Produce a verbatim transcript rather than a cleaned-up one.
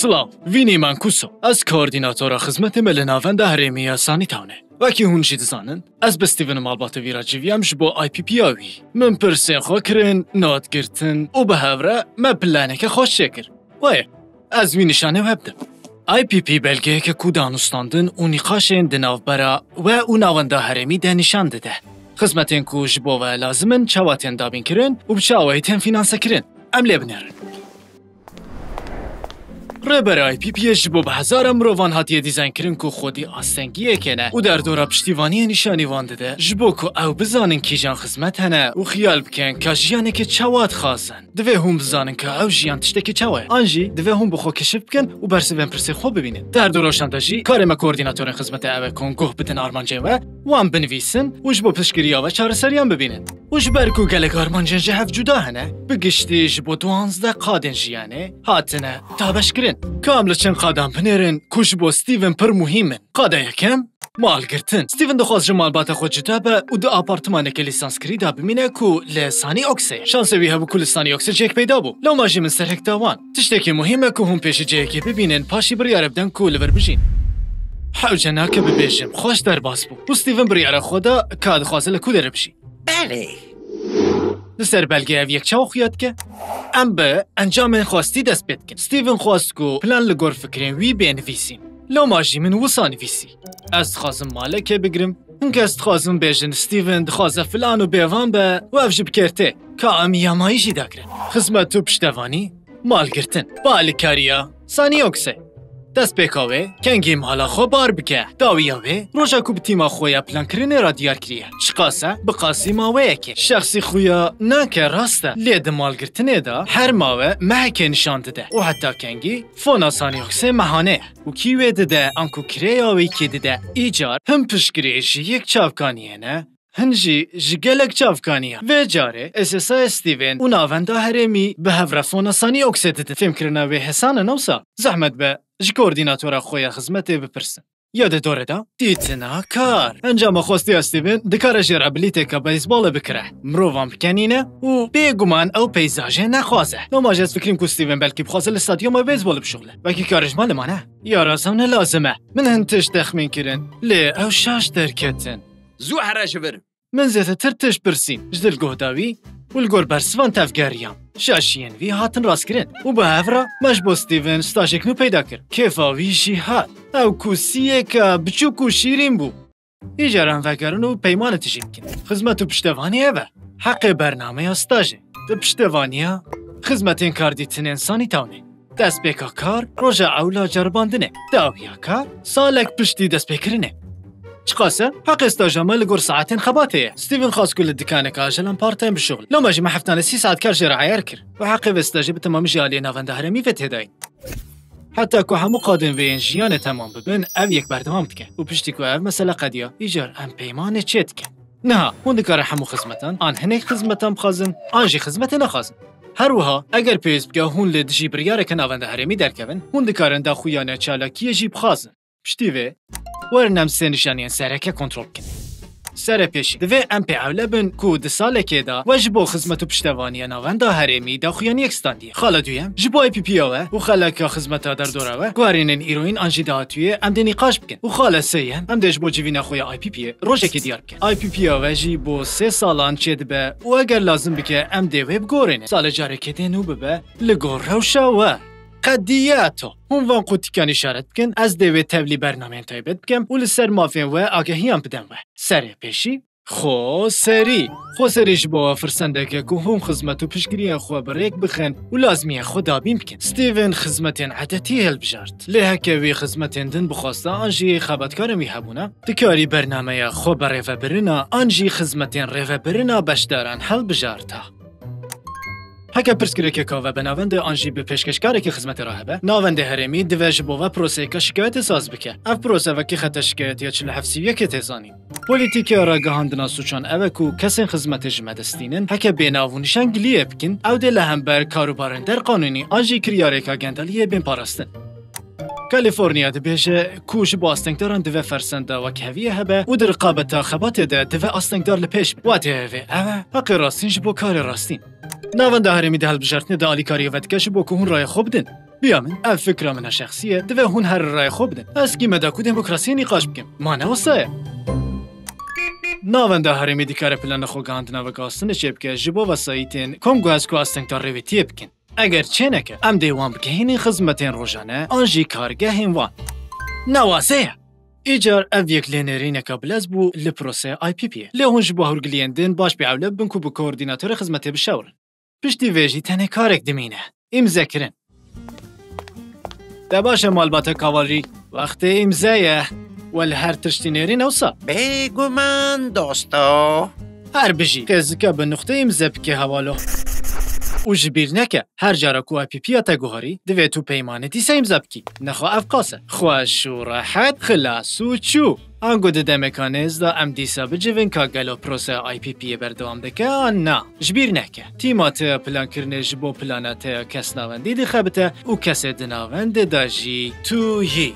Silav, vînî Mankuso. Ez koordînatora xizmetê me li navenda herêmî ya Sanî Tawne. Wekî hûn jî dizanin, ez bi Steven û malbatê wî re civiyam ji bo I P P ya wî. Min pirsên xwe kirin, not girtin û bi hev re me planeke xweş çêkir. Wê, ez wî nîşanê we bidim. I P P belgeyeke ku danûstandin û nîqaşên di navbera we û navenda herêmî de nîşan dide. Xizmetên ku ji bo we lazim in çawa tên dabînkirin û bi çi awayî tên fînansekirin. Em lê binêrin. Rêber I P P yê ji bo bi hezara mirovan hatiye dîzaynkirin ku xwedî astengiyeke ne û derdora piştîvaniyê nîşanî wan dide, ji bo ku ew bizanin kîjan xizmet hene û xiyal bikin ka jiyaneke çawa dixwazin. Divê hûn bizanin ka ew jiyan tiştekî çawa ye. An jî divê hûn bi xwe keşif bikin û bersivên pirsên xwe bibînin. Derdora şanda jî karê me koordînatorên xizmetê ew e ku hûn guh bidin armancên we, wan binivîsin û ji bo piştgiriya we çareseriyan bibînin. Û ji ber ku gelek armancên ji hev cuda hene, bi giştî ji bo duwazdeh qadên jiyanê hatine dabeşkirin. Ka em li çend qadan binêrin ku ji bo Steven pir muhîm in. Qada yekem, malgirtin. Steven dixwast ji malbata xwe cuda be û di apartmaneke lîsanskirî de bimîne ku li Sanî Oksê. Şansê wî hebû ku li Sanî Oksê cihek peyda bû. Lewma jî min ser hik da wan. Tiştekî muhîm e ku hûn pêşî cihekê bibînin, paşî biryar bidin ku li vir bijîn. Hewce nake bibêjim, xweş derbas bû. Û Steven biryara xwe da ka dixwaze li ku derê bijî. Belê. Li ser belgê ev yek çawa xuya dike? Em bi encamên xwestî dest pê dikin. Steven xwest ku plan li gor fikirên wî bê nivîsîn. Loma jî min wisa nivîsî. Ez dixwazim maleke bigrim. Hin kes dixwazin bêjin Steven dixwaze filan û bêvan be û ev jî bi kêr tê. Ka em yamayî jî dagirin. Xizmet û piştevanî, malgirtin. Ba alikariya Sanî Oksê. Destpêka wê, kengî mala xwe bar bike. Dawiya wê, roja ku bi tîma xwe ya plankirinê re diyar kiriye. Çiqas e, bi qasî maweyekê. Şexsî xuya nake, rast e. Lê di malgirtinê de her mawe mehekê nîşan dide. Û heta kengî fona Sanî Oksê mehane ye. Û kî wê dide, anku kirêya wê kî dide. Îcar hin piştgirêjiyek çavkaniyê ne, hin jî ji gelek çavkaniya. Vê carê S S A Steven û navenda herêmî bi hev re fona Sanî Oksê didin. Fêmkirina wê hêsan e, ne wisa? Zehmet be, ji koordînatora xwe ya xizmetê bipirsin. Ya di dorê de dîtina kar. Encama xwestiya Steven dikare jê re bilîteka beyzbolê bikire. Mirovan bikenîne û bêguman ew peyzajê nexwaze. Loma jî ez fikrîm ku Steven belkî bixwaze li stadyuma beyzbolê bişuxile. Wekî karê ji malê mane. Ya rast ew ne lazim e. Min hin tişt texmîn kirin, lê ew şaş derketin. Zû here ji vir. Min zêdetir tişt pirsîn ji dilguhda wî û li gor bersivan tevgeriyam. Şaşiyên wî hatin rastkirin û bi hev re me ji bo Steven stajek nû peyda kir. Kêfa wî jî hat. Ew kusiyeke biçûk û şîrîn bû. Îcar em vegerin û peymanê tijî bikin. Xizmet û piştevanî ev e. Heqê bernameya stajê. Di piştevaniya xizmetên kardîtinên Sanî Tawnê. Destpêka kar, roja ewla ceribandinê. Dawiya kar, salek piştî destpêkirinê. Çiqas e? Heqê staja me li gor saetên xebatê ye. Steven xwest ku li dikaneke ajelan part-time bişuxile. Loma jî me heftanê sî saet kar jê re eyar kir. Û heqê vê stajê bi temamî ji aliyê navenda herêmî vê têdayîn. Heta ku hemû qadên vê yên jiyanê temam bibin, ev yek berdewam dike. Û piştî ku ev mesele qediya, îcar em peymanê çêdikin. Niha, hûn dikarin hemû xizmetan, an hinek xizmetan bixwazin, an jî xizmetê nexwazin. Her wiha, eger pêwîst bike hûn li dijî biryareke navenda herêmî derkevin, hûn dikarin daxuyaniya çalakiyê jî bixwazin. Piştî vê, werin em sê nîşaniyên sereke kontrol bikin. Serepêşî, divê em pê ewle bin ku di salekê de we ji bo xizmet û piştevaniya navenda herêmî daxuyaniyek standiye. Xala duyem, ji bo I P P ya we û xeleka xizmeta derdora we, guherînên îroyîn an jî dahatûyê em dê nîqaş bikin. Û xala sêyem, em dê ji bo civîna xwe ya I P P yê rojekê diyar bikin. I P P ya we jî bo sê salan çêdibe û eger lazim bike em dê wê bigorînin. Salê carekê dê nû bibe li gor rewşa we. Qediyato. Hûn van qutîkan îşaret bikin, ez dê wê tevlî bernameyên taybet bikem û li ser mafên we agahiyan bidem we. Serê pêşî, xoserî. Xoserî ji bo we firsendeke ku hûn xizmet û piştgiriyên xwe bi rêk bixin û lazimiyên xwe dabîn bikin. Steven xizmetên edetî hilbijart. Lê heke wî xizmetên din bixwasta an jî xebatkarên wî hebûna, dikarî bernameya xwe bi rêvebirina an jî xizmetên rêvebirina beşdaran hilbijarta. Heke pirsgirêkeke ve bi navendê an jî bi pêşkeşkarekî xizmetê re hebe, navendê herêmî divê ji bo ve proseyeke şikayetê saz bike. Ev prose vekî xeta şikayetiya çil û heft sî û yekê tê zanîn. Polîtîkeya ragihandina sûçan ev e ku kesên xizmetê ji me distînin, heke bênav û nîşangiliyê bikin, ew dê li hember karûbarên derqanûnî an jî kiryarêka gendeliyê bên parastin. Kalîforniya dibêje ku ji bo astengdaran divê fersenda wekheviyê hebe û di riqabeta xebatê de divê astengdar li pêş be. Watê vê ev e, heqê rastîn ji bo karê rastîn. Navenda herêmî di hilbijartinê de alîkariyê vedike ji bo ku hûn raya xwe bidin. Biya min, ev fikra min a şexsî ye, divê hûn her rayê xwe bidin. Ez kî me da ku demokrasiyê nîqaş bikim. Ma ne wisa ye? Navenda herêmê dikare plana xwe gihandina vegastinê çêbike ji bo vesayîtên kom guhez ku astengda rêwêtiyê bikin. Eger çêneke, em dê wan bigihînin xizmetên rojane an jî kargehên wan. Newase ye! Îcar ev yek lênerîneka bilez bû li proseya I P P yê. Lê hûn ji bo hewlgiliyên din baş bêewle bibin ku bi koordînatorê xizmetê bişewrin. Piştî vê jî tenê karek dimîne. Îmzekirin. Te baş e malbata Kavalrî. Wextê îmze ye. We li her tiştî nêrîn ewsa. Bêguman dosto. Her bijî. Qêzike bi nuqtê îmze bike hewalo. Û ji bîr neke, her cara ku I P P ya te guharî, divê tu peymanê dîsa îmze bikî. Nexwe ev qas e. Xweş û rehet, xilas û çû. Ango di demeka nêz de em dîsa bicivin ka gelo proseya I P P yê berdewam dike an na. Ji bîr neke, tîma te ya plankirinê ji bo plana te ya kesnavendî dixebite û kesê di navendê de jî tu yî.